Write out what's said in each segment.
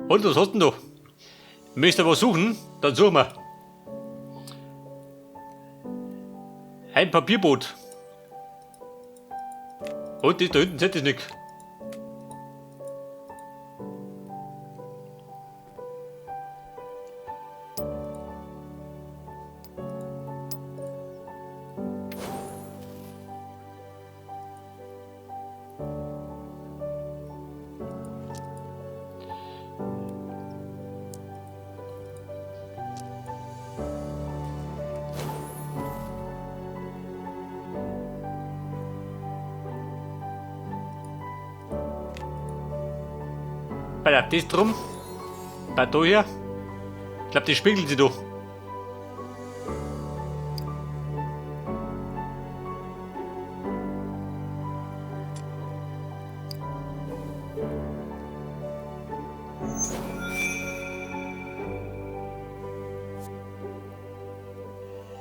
Und was hast denn du? Möchtest du was suchen? Dann suchen wir. Ein Papierboot. Und das da hinten sieht das nicht. Bei der das drum. Bei da hier. Ich glaube, die spiegeln sie doch.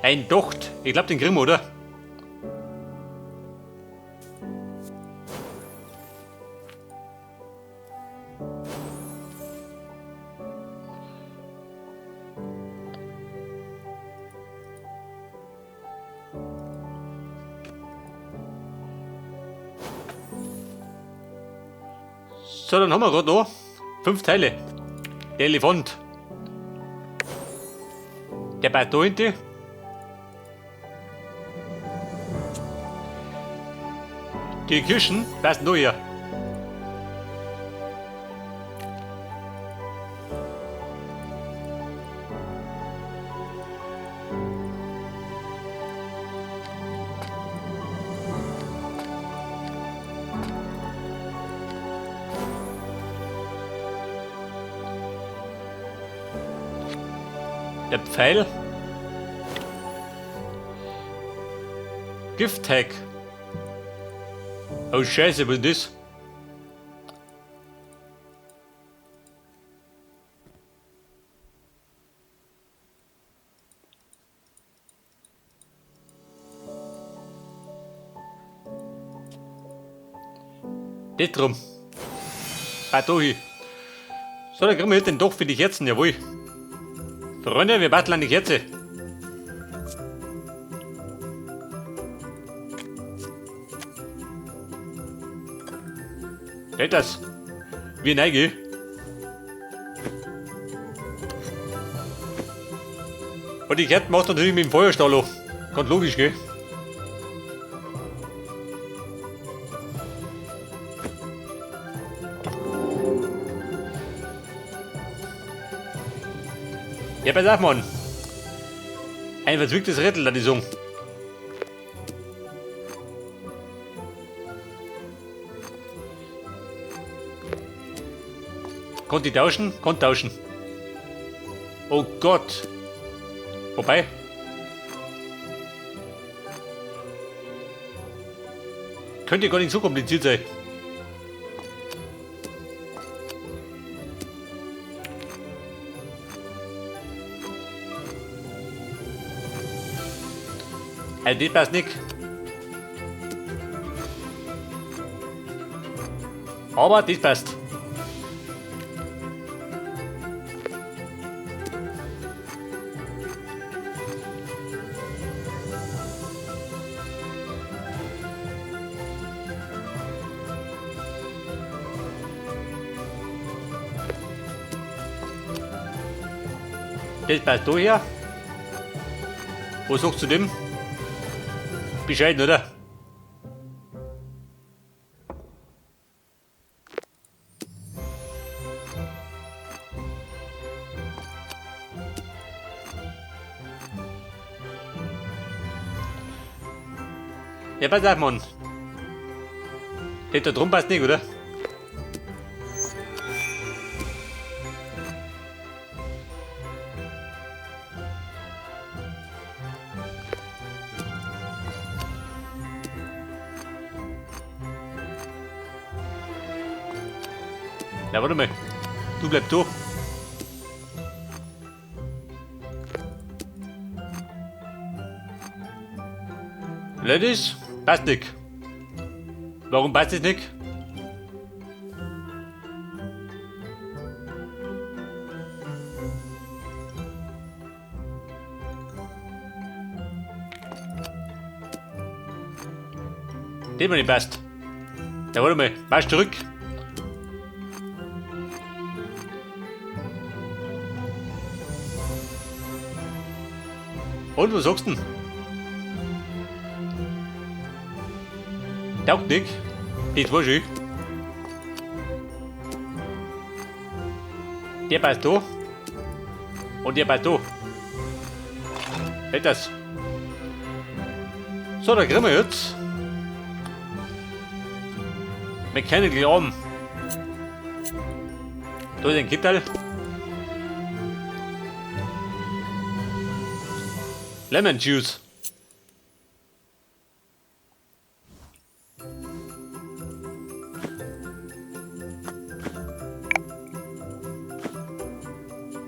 Ein Docht. Ich glaube, den kriegen wir, oder? So, dann haben wir gerade noch 5 Teile. Der Elefant. Der bleibt da hinten. Die Kirschen passen da hier. Der Pfeil. Gift-Tag. Oh Scheiße, was ist das? Das drum. Ah, da hin. So, dann kriegen wir jetzt den Doch für die Kerzen, jawohl. Freunde, wir basteln an die Kerze. Geht das? Wie neige. Und die Kerzen macht natürlich mit dem Feuerstahl auf. Ganz logisch, gell? Ja, pass auf, Mann. Ein verzwicktes Rätsel, da die Song. Konnt die tauschen? Konnt tauschen. Oh Gott. Vorbei. Könnte gar nicht so kompliziert sein. Also das passt nicht. Aber das passt. Das passt da her. Was sagst du dem? Bescheiden, oder? Ja, pass auf, Mann. Das da drum passt nicht, oder? Ja, warte mal. Du bleib da. Ladies, passt nicht. Warum passt es nicht? Den mir nicht passt. Ja, warte mal. Marsch zurück. Und, was sagst du denn? Taugt nicht. Die zwei schön. Der passt da. Und der passt da. Hält das. So, da kriegen wir jetzt. Mechanical Arm. Da ist ein Kittel. Lemon Juice.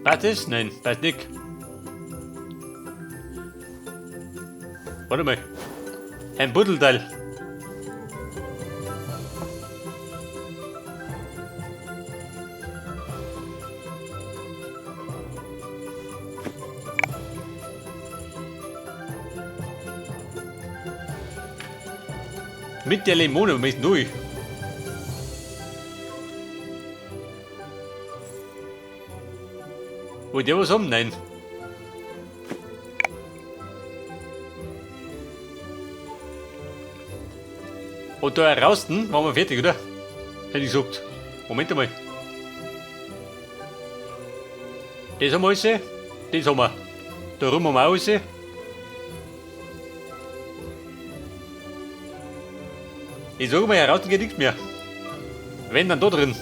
Passt das? Nein, passt nicht. Warte mal. Ein Buddelteil. Mit der Limone, wir müssen durch. Wollt ihr was haben? Nein. Und da raus, waren wir fertig, oder? Hätte ich gesagt. Moment einmal. Das haben wir alles. Das haben wir. Da rum haben wir auch alles. Ich sage mal, heraus geht nichts mehr. Wenn, dann da drin.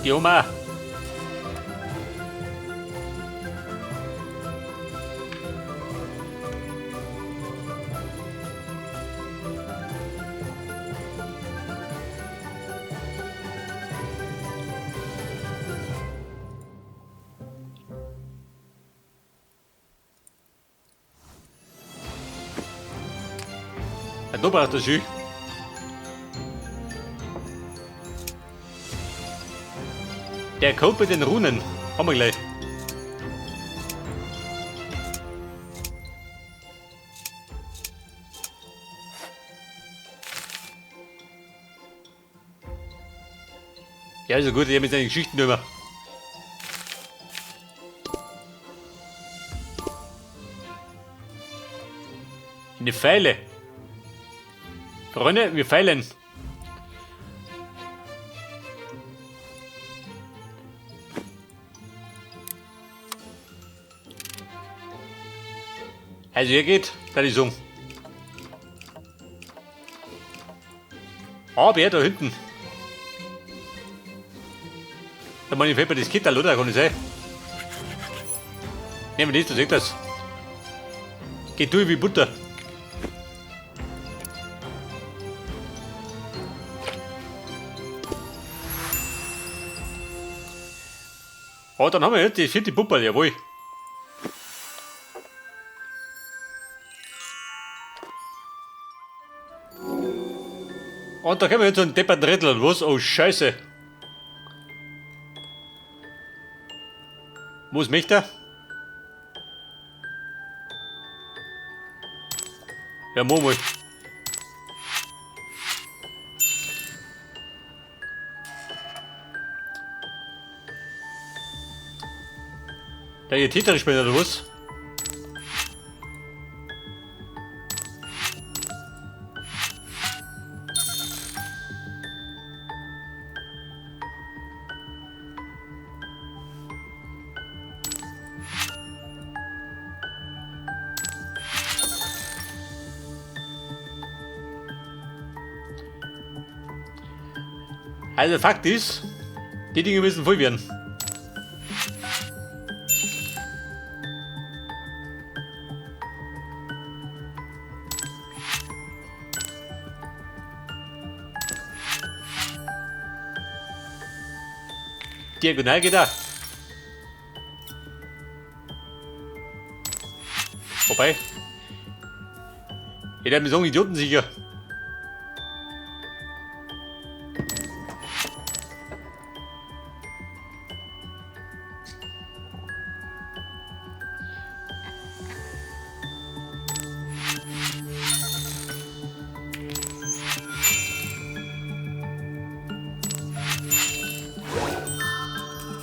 Die haben wir auch. Ja, da braucht das schön. Der Code mit den Runen. Haben wir gleich. Ja, ist ja gut, ich hab jetzt eine Geschichte drüber. Eine Pfeile. Freunde, wir feilen. Also hier geht, da die Sung. Aber er da hinten. Da meine ich fällt mir das Kittel, oder? Kann ich sein? Nehmen wir das, da seht das. Geht durch wie Butter. Oh, dann haben wir jetzt die vierte Puppe, jawohl. Und da können wir jetzt so einen depperten Rädel und was? Oh, Scheiße. Wo ist mich da? Ja, Murmel. Der hier Tetris spielt oder was? Also Fakt ist, die Dinge müssen voll werden. Diagonal geht da. Wobei. Jeder hat mir so einen Idioten sicher.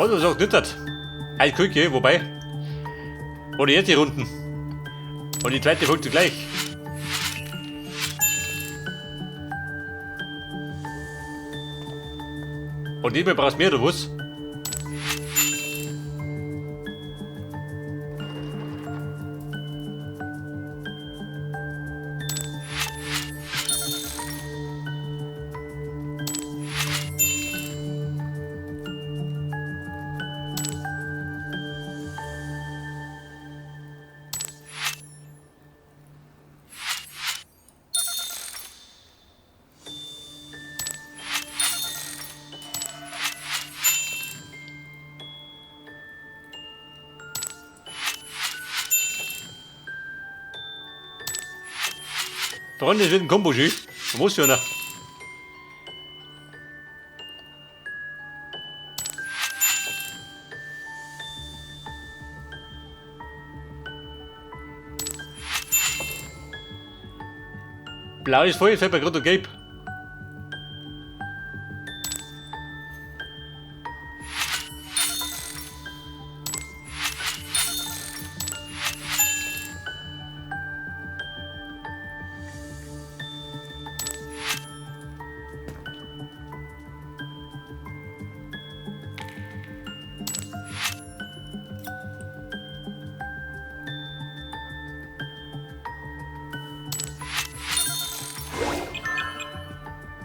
Hat uns auch nüttert. Halt Küche, wobei. Oder jetzt die Runden. Und die zweite folgt zugleich. Und diesmal brauchst du mehr, oder was? Freunde, das wird ein Kombo, schön. Muss ja noch. Blau ist voll, fällt mir gerade gelb.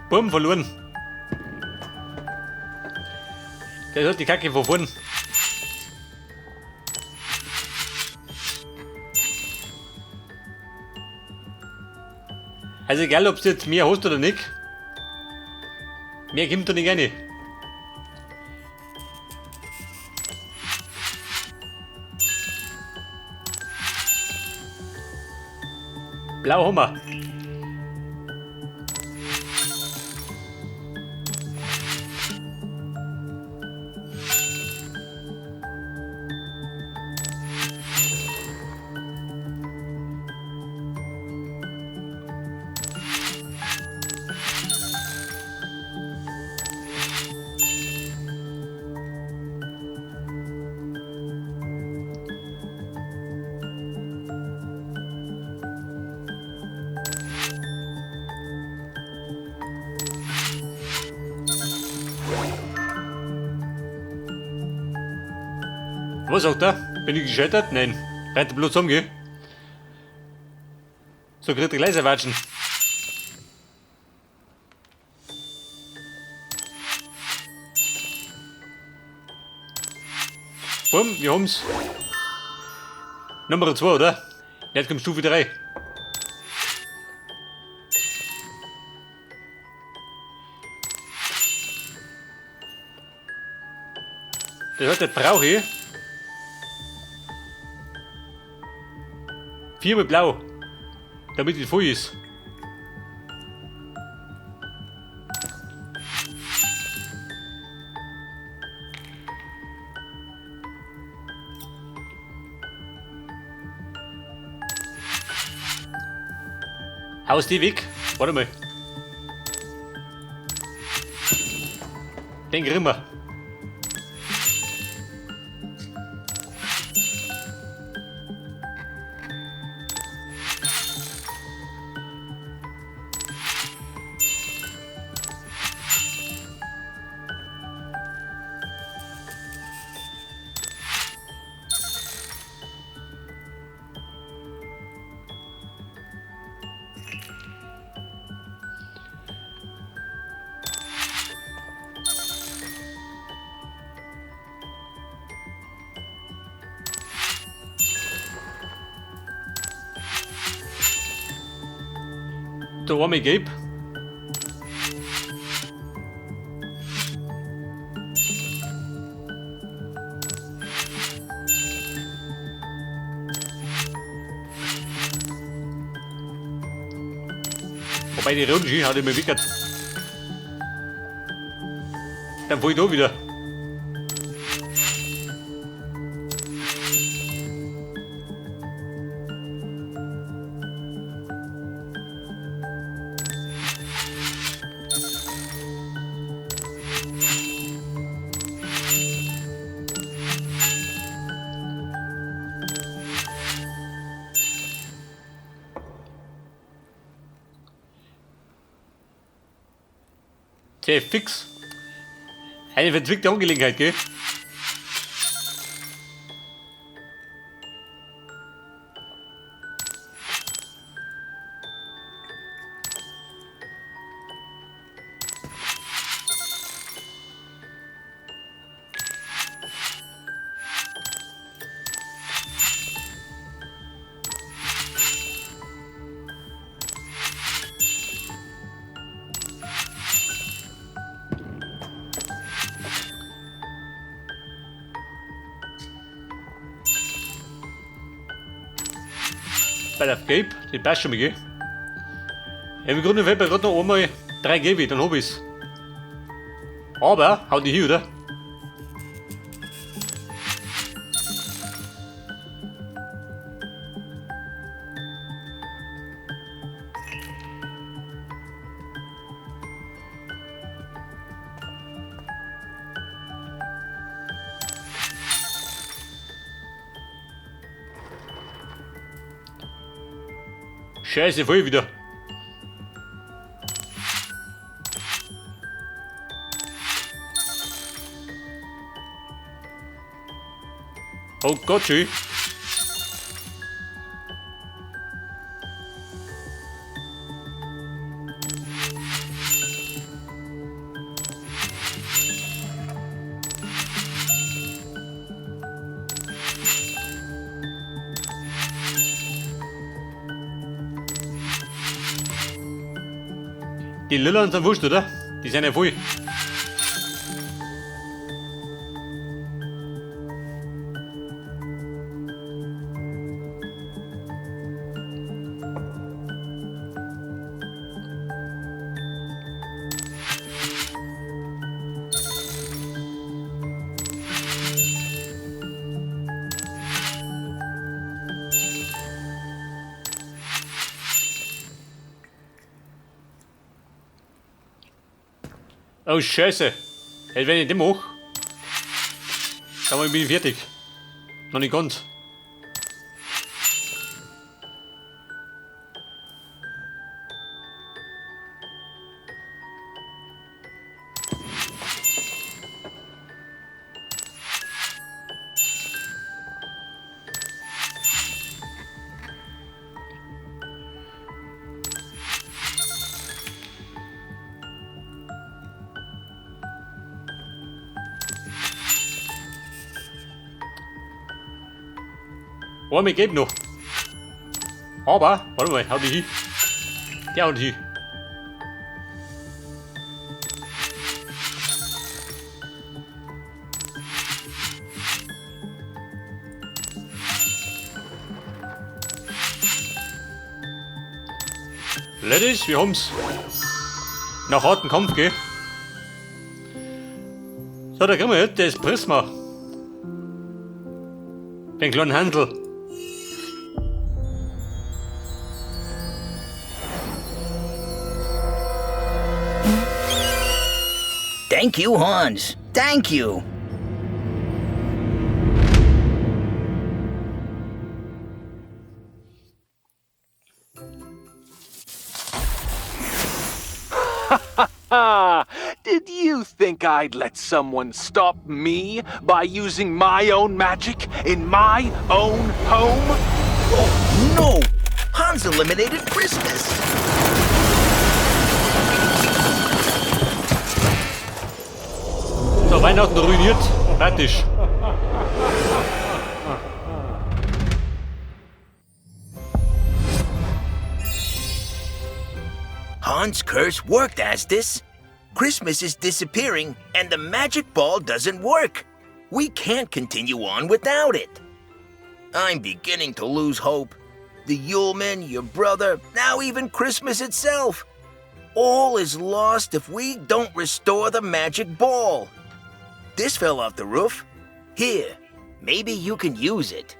Bumm, verloren. Der hat die Kacke von vorn. Also egal, ob du jetzt mehr hast oder nicht. Mehr kommt da nicht rein. Blau haben wir. Was sagt er? Bin ich gescheitert? Nein. Rennt bloß um, gell? So kriegt er gleich Watschen. Bumm, wir haben's. Nummer 2, oder? Jetzt kommt Stufe 3. Das heißt, das brauche ich. 4 mit Blau, damit es voll ist. Haus die weg. Warte mal. Den kriegen wir. Da einmal gelb. Wobei die Runden hat immer wickert. Dann fahr ich da wieder. Tja, fix. Eine verzwickte Angelegenheit, gell? Bei der Gelb, die passt schon mal, gell? Ja, im Grunde fällt mir gerade noch einmal 3 Gelbe, dann hab ich's. Aber, haut die hier, oder? Scheiße, voll wieder. Oh Gott, schön. Die Lillern sind wurscht, oder? Die sind ja voll. Oh Scheiße. Hey, wenn ich den mache, dann bin ich fertig. Noch nicht ganz. Oh, mir geht noch. Aber, warte mal, hau die hin. Der haut hin. Ladies, wir haben's. Nach harten Kampf, gell? So, da kriegen wir jetzt das Prisma. Den kleinen Händel. Thank you, Hans. Thank you. Did you think I'd let someone stop me by using my own magic in my own home? Oh, no! Hans eliminated Christmas! So, Weihnachten ruiniert. Fertig. Hans' curse worked, Astis. Christmas is disappearing, and the magic ball doesn't work. We can't continue on without it. I'm beginning to lose hope. The Yulemen, your brother, now even Christmas itself. All is lost if we don't restore the magic ball. This fell off the roof. Here, maybe you can use it.